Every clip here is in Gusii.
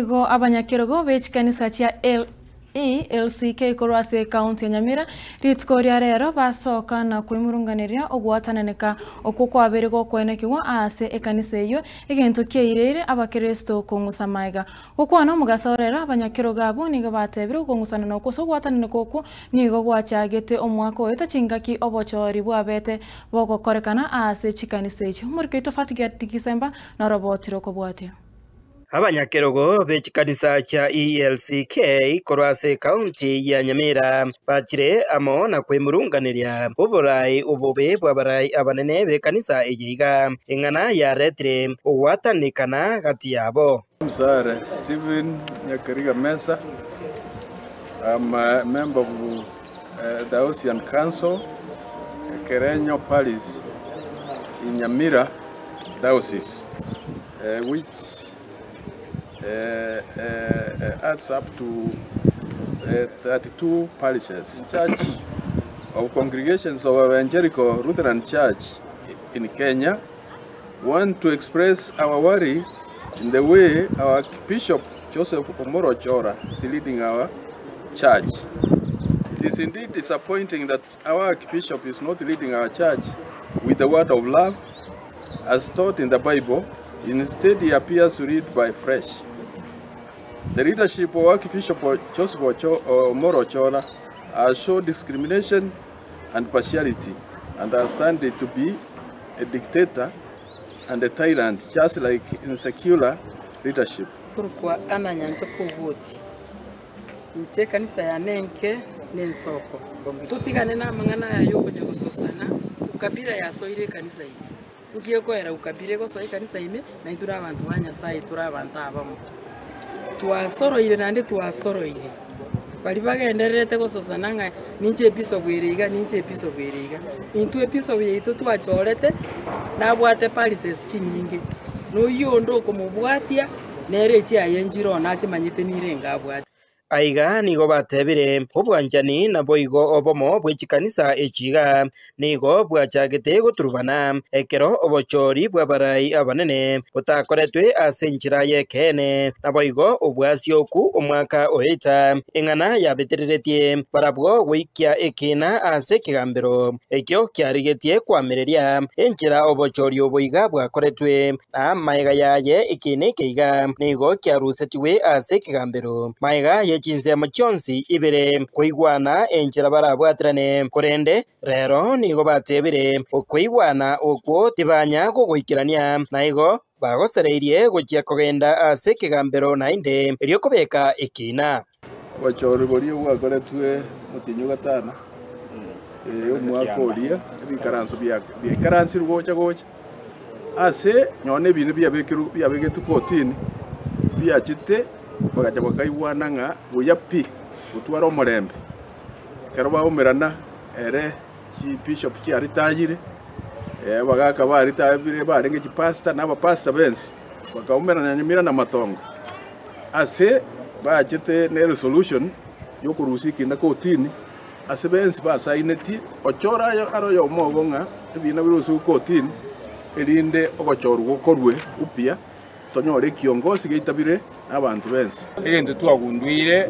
Nigo abanyakerogo be chikanisa chia LELCK korwa ase ekaunti ya Nyamira rituko ria rero basoka na koimurunganeria ogwatananeka okwo kwabeire gokoenekigwa aase ekanisa eyio egento kiaireire abakeresto kong'usa magega. Gokwana omogaso rero abanyakerogo abwo nigo batebire okong'usanana okwo ase ogwatananeka okwo nigo gwachagete omwaka oeta chingaki obochori bwabete bogokorekana aase chikanisa echio. Omoriki oito Fatgert Gisemba noroboti rokobwatia. Abanyakerogo be chikanisa chia ELCK korwa ase ekaunti ya Nyamira bachire amo na kwemurunganeria oborai obobe bw'abarai abanene b'ekanisa eye iga, eng'ana yaretire ogwatanekana gati yabo. Omusare Stephen Nyakeriga Mesa, I'm a member of Diocesan Council, Kerenyo Parish in Nyamira Diocese. which adds up to 32 parishes. Church of Congregations of Evangelical Lutheran Church in Kenya want to express our worry in the way our Bishop Joseph Omoro Ochora is leading our church. It is indeed disappointing that our Archbishop is not leading our church with the word of love as taught in the Bible, instead he appears to lead by flesh. The leadership of Archbishop Joseph Omoro Ochola has shown discrimination and partiality and has turned to be a dictator and a tyrant just like in secular leadership. Korokwa Anna Nyanchoka Ogoti. Inche ekanisa yane enke nensoko. Totigane namang'ana aya yokonya gososana, ukabila yasoire ekanisa ime. Inki ekoera ukabila egosoa ekanisa ime, na intwe nabanto ba Nyasaye tore abanto abamo. Twasoroire naende twasoroire. Baria bagendererete gososana ng'a ninche ebisobu ere iga, ninche ebisobu ere iga. Intwe ebisobu yaito twachorete, nabwate parishes chinyinge, na oyio onde okomobwatia, Nere echiaye nchire one achimanyete nirengo abwate. Aiga nigo batebire, Obwanchani naboigo obomo bwe chikanisa echi iga nigo bwachagete goturubana, ekero obochori bw'abarai abanene botakoretwe ase enchera y'ekeene, naboigo obwasioku omwaka oeta, eng'ana yabetereretie barabwo goikia ekiina ase ekegambero ekio kiarigetie koamereria enchera obochori obo iga bwakoretwe. Na magega yaye ekiina eke iga nigo kiarusetigwe ase ekegambero, magega ye chinsemo chionsi ibere koigwana enchera barabwaterane. Korende rero nigo batebire, Okoigwana okwo tibanya kogoikerania, na igo bagosereirie gochia kogenda ase ekegambero naende, erio kobeka ekiina. Obochori boria bwakoretwe omotienyi o gatano, omwaka oria, ebikaranso biaikaransirwe gocha gocha ase nonya na ebinto biabekirwe biabegetwe kotini, biachete bagacha bakaigwana ng'a buya pi, gotwara omorembe. Ekero baumerana ere chibishop chiaritayire, abagaka baritayire barenge chipastor na abapastor bensi, bakaumerana nyamira na matongo. Ase bachete ne resolution yokorusia ekiina kotini, ase bensi basainetie, ochore aye are oyomo obo ng'a ebiina birusigwe kotini, erinde ogochorwa gokorwe upya, tonyore ekiongosi geitabire nabanto bensi. Egento twagunduire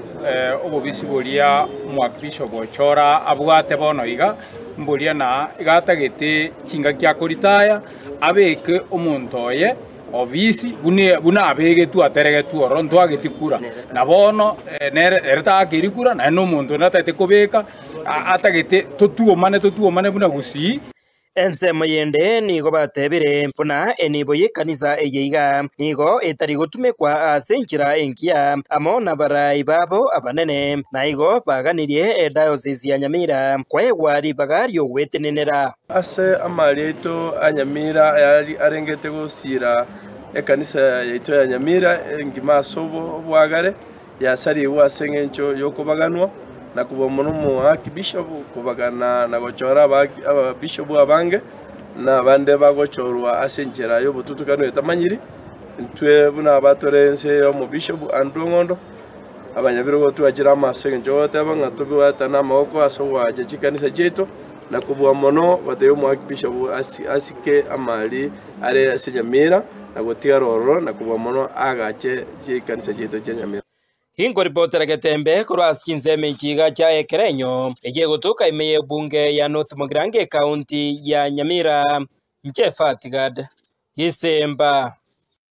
obobisi boria Omwakibishopu Ochora abwate bono iga, mboria na iga atagete chingaki akoritaya, abeke omonto oye Ofisi buna abegetwe ateregetwe ororo ntwageti kura, na bono nere ere taakeri kura, naende nomonto onde atagete kobeka, atagete totuomane totuomane buna gusii. Ensemo yende nigo batebire buna enibo y'ekanisa eye iga nigo etari gotumekwa ase enchera engiya amo nabarai babo abanene, na igo baganirie edayosisi ya Nyamira koegwa ribaga ri'ogwetenenera. Ase amari aito a Nyamira ayari arengete gosiira ekanisa yaito ya Nyamira engima ase obwagare, yasarigwe ase engencho y'okobaganwa na kobua mono omoakibishopu kobagana na gochora ababishopu abange, na abande bagochorwa ase enchera y'obotutukanu etamanyiri. Intwe buna abatore ense y'omobishopu Andrew Ong'ondo, abanyabirogo twachire amo ase engencho y'ogoteba ng'a tobwatane amaboko ase ogoacha chikanisa chiaito, Na kobua mono batebie omoakibishopu asike amari are ase Nyamira. na gotigara ororo na kobua mono aagache chikanisa chiaito chia Nyamira. Inkoripotera Getembe korwa ase chinsemo echi iga chia Ekerenyo, eyio egotoka ime y'ebunge ya North Mugirango ekaunti ya Nyamira. Inche Fatigad Gisemba.